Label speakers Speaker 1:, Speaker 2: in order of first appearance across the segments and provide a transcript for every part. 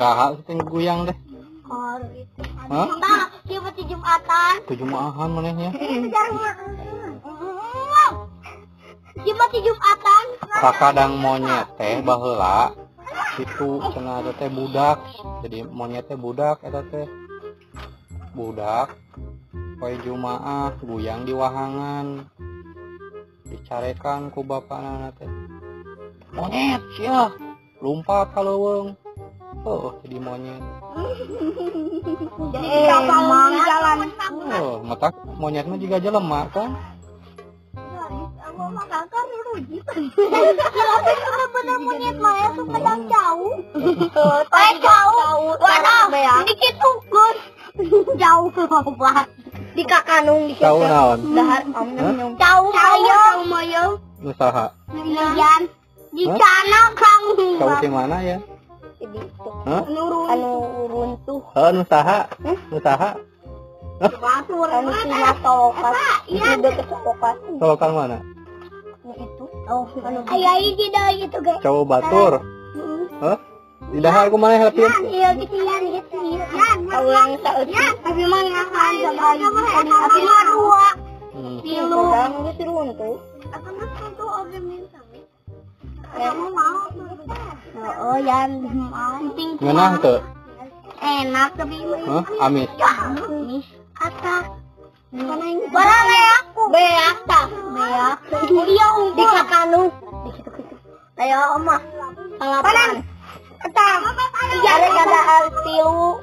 Speaker 1: Iraha teh guyang teh. Hah?
Speaker 2: Tah, kieu mah ti Jumatan.
Speaker 1: Teu Jumaahan manehnya.
Speaker 2: Kieu mah ti Jumatan.
Speaker 1: Kakadang monyet teh baheula kitu cenah eta teh budak. Jadi monyet teh budak eta teh. Budak poe Jumaah guyang di wahangan. Dicarekan ku bapana teh. Monyet sia, lompat ka leuweung. Oh, jadi monyet.
Speaker 2: Jadi jalan.
Speaker 1: Oh, mata monyet mah juga jelema kan?
Speaker 2: Bener-bener monyet mah ya supaya jauh. Jauh. Wadah, dikit tukur. Jauh loba. Di kakanung di
Speaker 1: jauh naon?
Speaker 2: Dahar jauh mayo.
Speaker 1: Nu saha?
Speaker 2: Yan. Di sana Kang.
Speaker 1: Kau di mana ya? Hah?
Speaker 2: Anu runtuh.
Speaker 1: Heuh, nu saha? Nu saha?
Speaker 2: Anu tina tolokan. Itu deket tolokan.
Speaker 1: Tolokan mana?
Speaker 2: Itu. Oh, anu. Aya hiji deui itu ge.
Speaker 1: Cowok batur. Hah? Di dahar kumaha helpin?
Speaker 2: Iya gitu yan gitu. Yan, yang saeutik. Tapi mah ngahan sabaraha. Tapi mah dua. Tilu. Geus runtuh. Atuh runtuh oge minta. Kamu mau? Oh, yan mau. Penting.
Speaker 1: Ngeunah teu?
Speaker 2: Enak tapi
Speaker 1: hah? Amis.
Speaker 2: Amis. Atak. Barang aku. Beak tah. Beak. Iya unggul. Di kakanung. Di kitu-kitu. Ayo omah. Salapan. Etah. Ada kada tilu.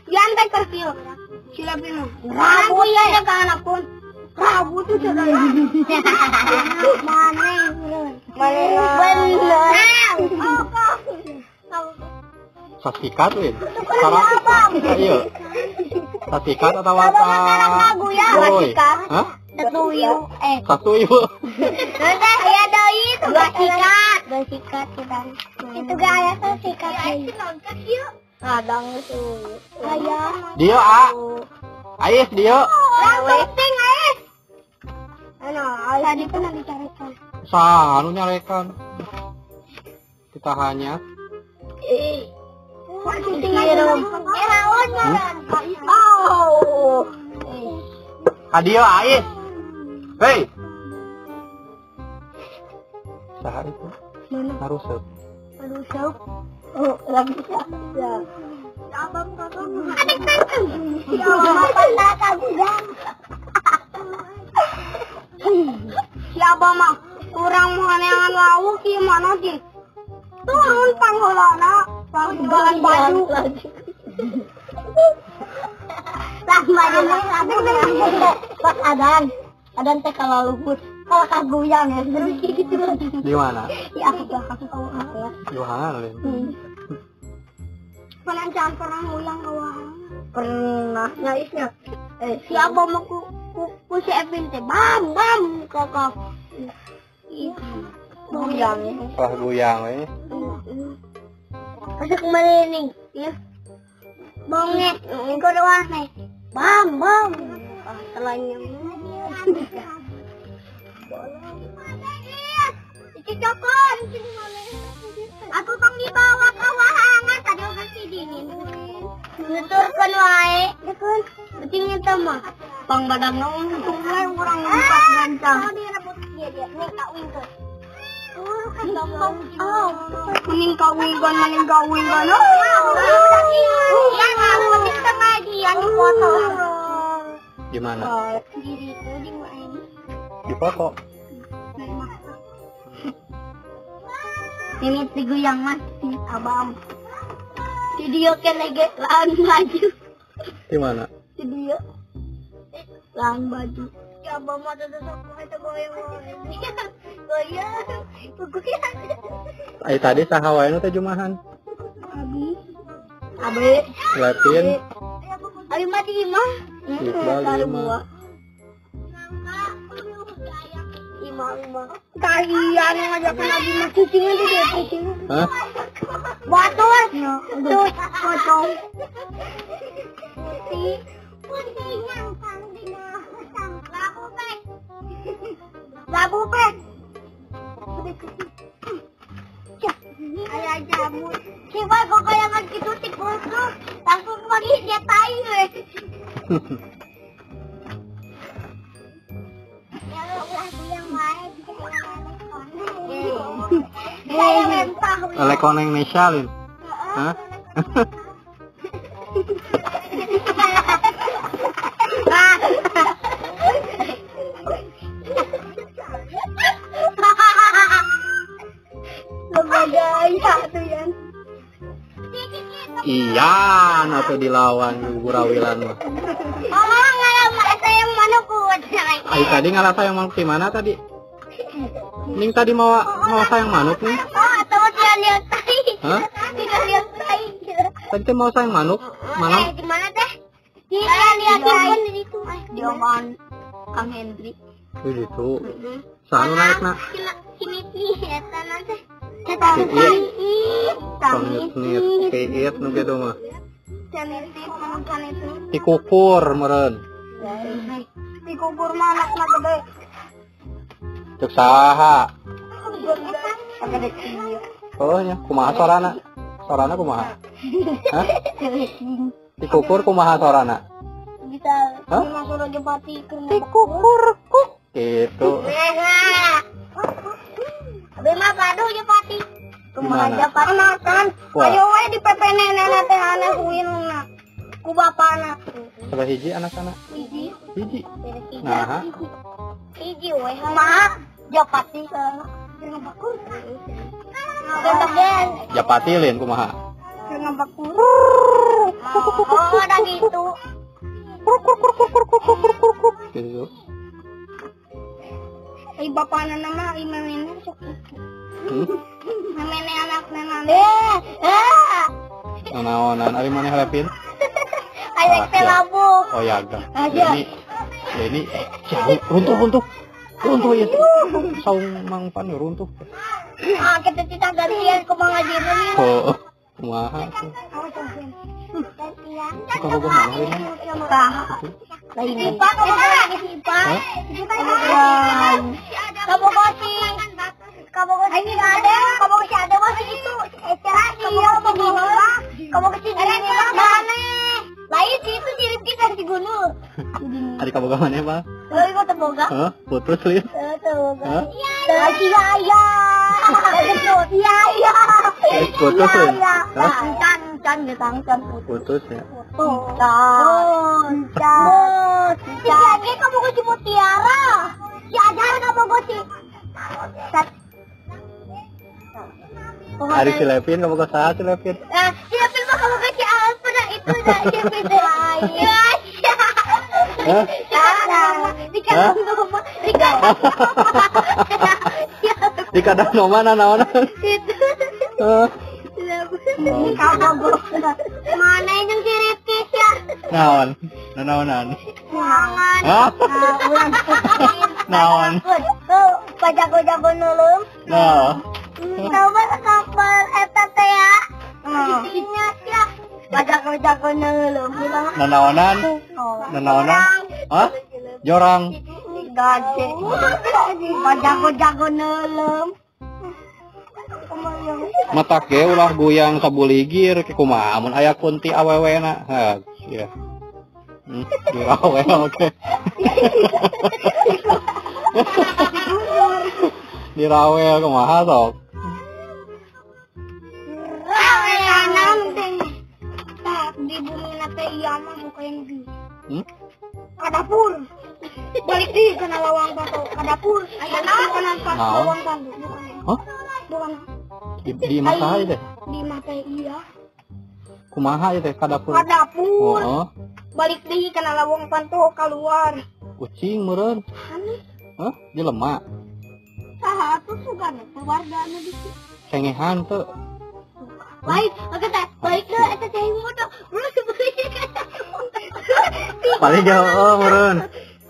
Speaker 2: Yan teh keur tilu. Sila pinu. Rabu ya ka anakun. Rabu tuh sudah. Mana? Mana?
Speaker 1: Sasikat we. Sarang. Iya. Sasikat atau apa?
Speaker 2: Sasikat.
Speaker 1: Hah?
Speaker 2: Satuyu.
Speaker 1: Satuyu.
Speaker 2: Nanti aya deui itu basikat. Basikat kita. Itu ge aya sasikat deui. Kadang tuh. Aya.
Speaker 1: Dieu a. Ais dieu.
Speaker 2: Langsung ting ais. Ano, tadi pun dicarikan.
Speaker 1: Sah, anu nyarekan. Kita hanya.
Speaker 2: Oh.
Speaker 1: Hadio Ais. Hei. Saha itu?
Speaker 2: Mana?
Speaker 1: Harusep.
Speaker 2: Harusep. Oh, lagi ya. Abang kakak. Adik kakak. Ya, apa kaguyan. Si abang mah urang haneangan lauk ieu mana sih? Turun pangholana, panggolan baju. Lah baju pas adan. Adan teh kalau luhur, kalau kaguyang ya terus gitu.
Speaker 1: Di mana?
Speaker 2: Ya aku belakang kau.
Speaker 1: Di mana, Lin?
Speaker 2: Pernah jangan pernah ngulang ke wahana. Pernah nyaisnya. Si abang mah ku si Evin teh bam bam kakak. Guyang.
Speaker 1: Wah guyang we.
Speaker 2: Masuk kemana nih? Ya. Bonget, engkau doang nih. Bam bam. Ah, telanya. Dicocokon. Aku kang dibawa ke wahangan tadi udah si dingin. Nuturkeun wae. Dekeun. Penting eta mah. Pang badangna untung we urang empat gancang. Dia nih kawinkeun. Oh, mending kawinkeun, mending kawinkeun. Ya, penting tengah dia di foto.
Speaker 1: Di mana?
Speaker 2: Di situ di mana?
Speaker 1: Di foto.
Speaker 2: Ini diguyang mas, abang. Video kene ge lahan baju.
Speaker 1: Di mana?
Speaker 2: Video lahan baju. Ya abang mah teh sok eta goyang. Goyang, goyang.
Speaker 1: Ai tadi saha wae nu teh jumahan?
Speaker 2: Abi. Abi.
Speaker 1: Latin.
Speaker 2: Abi mah di imah.
Speaker 1: Iqbal di imah.
Speaker 2: Imah. Kalian ngajakin Abi mah cucingan tuh dia cucingan.
Speaker 1: Hah?
Speaker 2: Batur. Tuh, pocong. Putih. Putih nyangkang dina labu pek. Labu pek. Ayah jamur. Siapa gogoyangan gitu tikus tuh langsung lagi dia tai we. Ya ulah yang wae saya lempah.
Speaker 1: Elek koneng Nesya lin. Hah? Iya, atau dilawan gurawilan mah.
Speaker 2: Mama ngalah sayang manuk kuat.
Speaker 1: Ai tadi ngalah sayang manuk di mana tadi? Ning tadi mau sayang manuk nih.
Speaker 2: Oh, atau tidak lihat tai.
Speaker 1: Hah?
Speaker 2: Tidak lihat tai.
Speaker 1: Tadi mau sayang manuk? Mana?
Speaker 2: Di mana teh? Tidak lihat tai di situ. Di omongan Kang Hendri.
Speaker 1: Di situ. Sanu naik nak.
Speaker 2: Sini sih eta nanti.
Speaker 1: Tanit piit nu kitu mah. Tikukur meureun.
Speaker 2: Tikukur mah anakna gede.
Speaker 1: Cek saha? Oh nya, kumaha sorana? Sorana kumaha? Hah? Tikukur kumaha sorana?
Speaker 2: Bisa
Speaker 1: kumaha
Speaker 2: sora jepati
Speaker 1: tikukur kuk gitu.
Speaker 2: Bema padu jepati. Kumaha jepati makan. Ayo we di pepene nenek teh aneh huinna. Ku bapana.
Speaker 1: Salah hiji anak-anak?
Speaker 2: Hiji.
Speaker 1: Hiji. Nah.
Speaker 2: Hiji we. Kumaha jepati soalna. Ngabakur.
Speaker 1: Japati lin kumaha?
Speaker 2: Ngabakur. Oh, ada gitu.
Speaker 1: Gitu.
Speaker 2: Ai bapana nama ai memene sok itu. Memene anakna nana.
Speaker 1: Nanaonan ari maneh Lepin?
Speaker 2: Aya teh labu.
Speaker 1: Oh ya ga. Ini ini jauh runtuh. Runtuh ya. Saung mangpan runtuh.
Speaker 2: Ah, kita tidak gantian ku mangajina.
Speaker 1: Oh, kumaha tuh?
Speaker 2: Gantian.
Speaker 1: Kabogoh mana ini?
Speaker 2: Lain Ipa, Ipa. Kabogoh si ada, kabogoh si ada masih itu. Eca, kabogoh si Dini mana? Lain si itu si Rifki kan si Gunur.
Speaker 1: Ari kabogoh mana, Pak?
Speaker 2: Oh, ieu teh boga.
Speaker 1: Hah? Putus lieu.
Speaker 2: Teu boga. Iya, iya. Iya, iya.
Speaker 1: Putus lieu.
Speaker 2: Can, can, can putus.
Speaker 1: Putus ya.
Speaker 2: Putus. Si Age kabogoh si Mutiara. Si Ajar kabogoh si
Speaker 1: Ari si Lepin kabogoh saha si Lepin?
Speaker 2: Si Lepin mah kabogoh si Alfa dah itu dah si Lepin teh.
Speaker 1: Hah?
Speaker 2: Di kadang noma, di kadang.
Speaker 1: Di kadang noma nanaonan.
Speaker 2: Itu. Mana yang si Rifki ya?
Speaker 1: Naon? Nanaonan.
Speaker 2: Naon?
Speaker 1: Hah? Naon?
Speaker 2: Tuh, pajago-jago nulung.
Speaker 1: Nah.
Speaker 2: Tahu mah kapal eta teh ya. Isinya ya. Pajago-jago nulung.
Speaker 1: Nanaonan? Nanaonan? Hah? Jorang.
Speaker 2: Gaje. Pajago-jago nulung.
Speaker 1: Matak ge ulah goyang sabuligir ke kumaha mun aya kunti awewena. Ha, sia. Dirawel oke. Dirawel kumaha sok?
Speaker 2: Rawel teh. Tah di bumi na teh ieu mah bukain di. Ka dapur. Balik di kana lawang pato ka dapur. Aya naon pas lawang pantu.
Speaker 1: Hah?
Speaker 2: Bukan.
Speaker 1: Di imah saha ieu teh?
Speaker 2: Di imah teh iya.
Speaker 1: Kumaha ieu teh ka dapur?
Speaker 2: Ka dapur.
Speaker 1: Heeh.
Speaker 2: Balik deui kana lawang pantu keluar.
Speaker 1: Kucing meureun.
Speaker 2: Aneh.
Speaker 1: Hah? Jelema.
Speaker 2: Saha atuh sugan teh warga anu di situ.
Speaker 1: Cengehan teu.
Speaker 2: Baik, oke teh. Balik deui eta teh motor.
Speaker 1: Paling jauh meureun.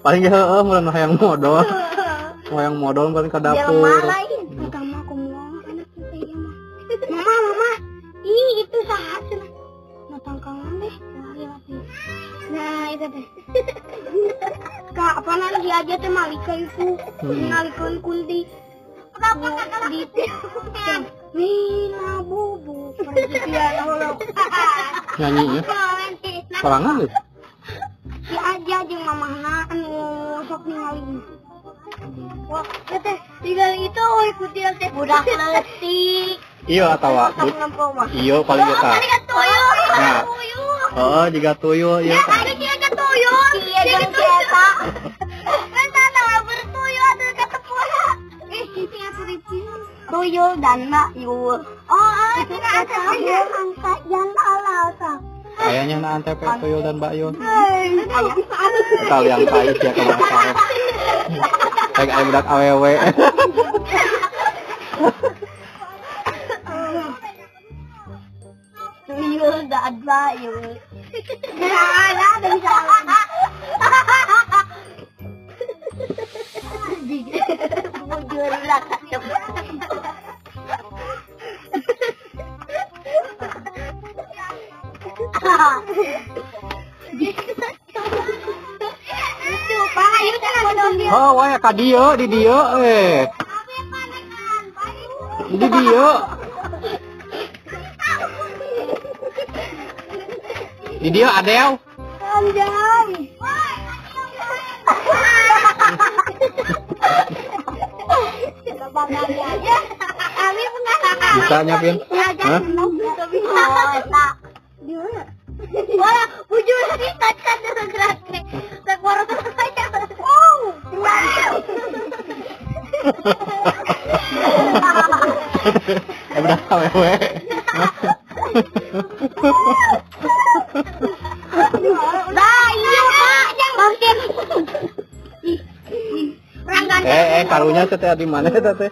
Speaker 1: Paling jauh meureun hayang modol. Hayang modol meureun ka dapur.
Speaker 2: Jelema lain. Pertama aku mau anak teh ieu mah. Mama, mama. Ih, itu saha cenah. Nah, tangkangan deh. Nah, itu teh. Kak, apaan dia aja teh malika itu. Ngalikeun kunti. Kenapa kakak di Mina bobo.
Speaker 1: Nyanyinya. Sorangan deh.
Speaker 2: Si aja jeung mamahna anu sok ningali. Wah, teh tinggal itu ikuti teh budak leutik.
Speaker 1: Iya atawa. Iya paling eta.
Speaker 2: Tuyul.
Speaker 1: Nah. Heeh, jiga tuyul ieu.
Speaker 2: Ya, ada jiga tuyul. Iya, jeung eta. Kan tah bertuyul atuh katepula. Eh, cicing atuh ricin. Tuyul dan Mak Yul. Oh, cenah atuh angka jan ala tah.
Speaker 1: Kayaknya na antep tuyul dan Mbak Yul. Eta liang pais ya ka bangsa. Kayak aya budak awewe.
Speaker 2: Tuyul dan Mbak Yul. Nah, ada bisa. Bujur lah.
Speaker 1: Oh, wah ka dieu di dieu eh. Di dieu. Di dieu Adel.
Speaker 2: Anjay.
Speaker 1: Bisa nyapin? Hah?
Speaker 2: Di mana? Wah, bujur lagi kaca gerak. Tak waras saya. Oh.
Speaker 1: Udah awewe.
Speaker 2: Dah, iya Pak, jangan.
Speaker 1: Karunya teh di mana teh?